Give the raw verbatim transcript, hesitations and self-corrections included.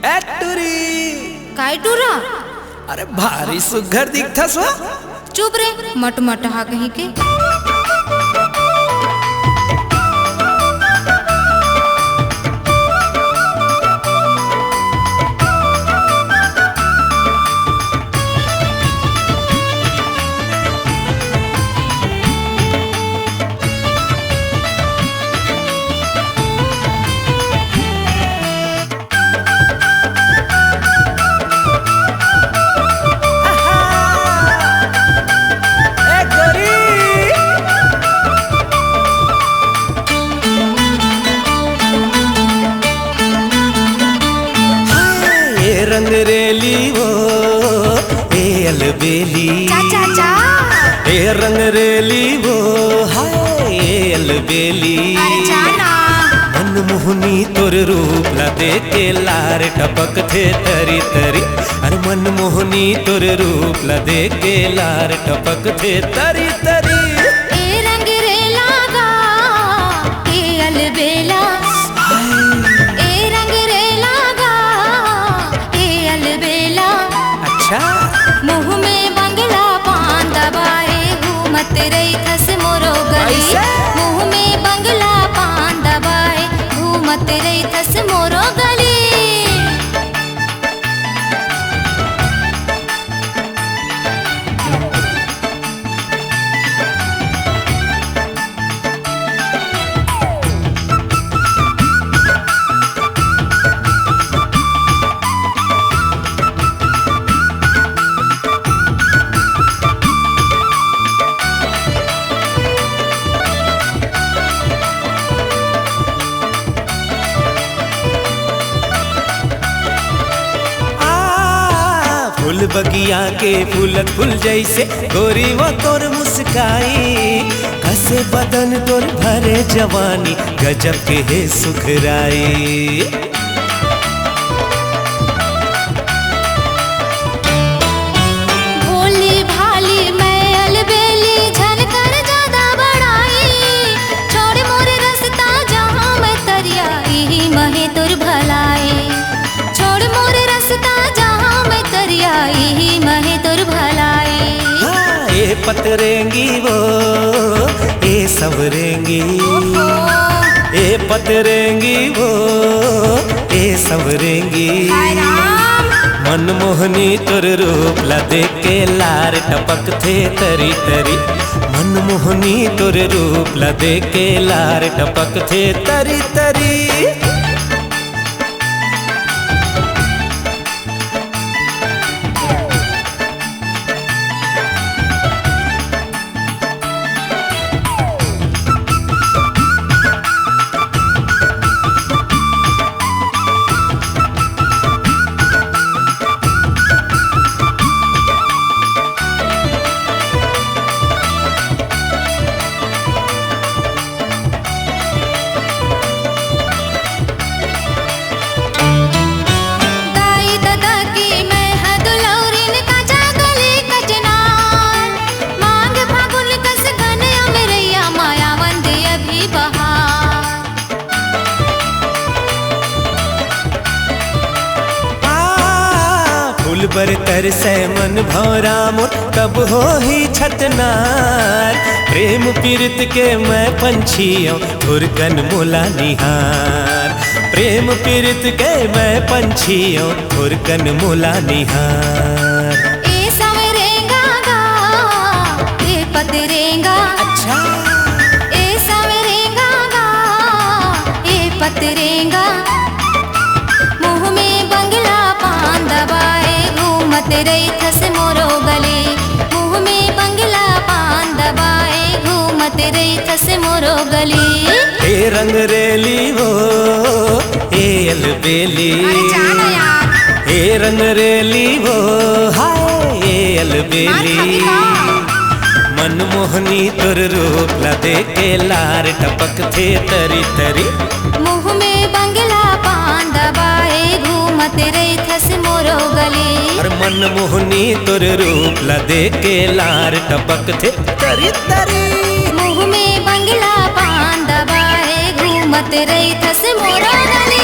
ए टूरी। काय टूरा? अरे भारी सुग्घर दिखथस हो। चुप रे, मटमटहा कहीं के। ए रंग रेली वो, ए अलबेली। चा, चा, चा। ए रंग रेली वो, हाय, ए अलबेली। अरे जाना। मनमोहनी तोर रूप ला देख के लार टपकथे तरी तरी। अरे मनमोहनी तोर रूप ला देख के लार टपकथे तरी तरी। ए रंग रेला गा, ए अलबेला। ए रंग रेला गा, ए अलबेला। अच्छा। मुँह में बंगला पान दबाए, घूमत रहिथस मोरो गली। कैसे? मुँह में बंगला पान दबाए, घूमत रहिथस मोरो गली। आ, फूल बगिया के फूलत फूल जैसे गोरी वो तोर मुस्काई, कसे बदन तोर भरे जवानी, गजब के हे सुघराई। भोली भाली मैं अलबेली, झन कर ज्यादा बड़ाई। छोड़ मोर रस्ता जहाँ मैं तरिया, इही महे तोर भलाई। छोड़ मोर रस्ता जहाँ मैं तरिया, इही महे तोर भलाई। हाँ, ए पतरेंगी वो, ए सवरेंगी। ओहो। ए पतरेंगी वो, ए सवरेंगी। हाय राम। मनमोहनी तोर रूप ला देख के लार टपकथे तरी तरी। मनमोहनी तोर रूप ला देख के लार टपकथे तरी तरी। दाई ददा के मैं ह दुलौरिन, काचा गली कचनार। मांग फागुन कस घन अमरैया, माया वंदे अभी बहार। आ, फूल बर तरसै मन भौंरा मोर, कब होही छतनार। प्रेम पीरित के मैं पंछी अँव, थोरकन मोला निहार। प्रेम पीरित के मैं पंछी अँव, थोरकन मोला निहार। ए संवरेंगा गा, ए पतरेंगा। अच्छा। ए संवरेंगा गा, ए पतरेंगा। मुँह में बंगला पान दबाए, घूमत रहिथस मोरो गली। मुँह में बंगला पान दबाए, घूमत रहिथस मोरो गली। ए रंग रेली वो, ए अलबेली। अरे जाना यार। ए रंग रेली वो, हाय ए अलबेली। मार खाबी का? मनमोहनी तोर रूप ला देख के लार टपकथे तरी तरी। मुँह में बंगला पान दबाए, घूमत रहिथस मोरो गली। अरे मनमोहनी तोर रूप ला देख के लार टपकथे तरी तरी। मुँह में बंगला पान दबाए, घूमत रहिथस मोरो गली।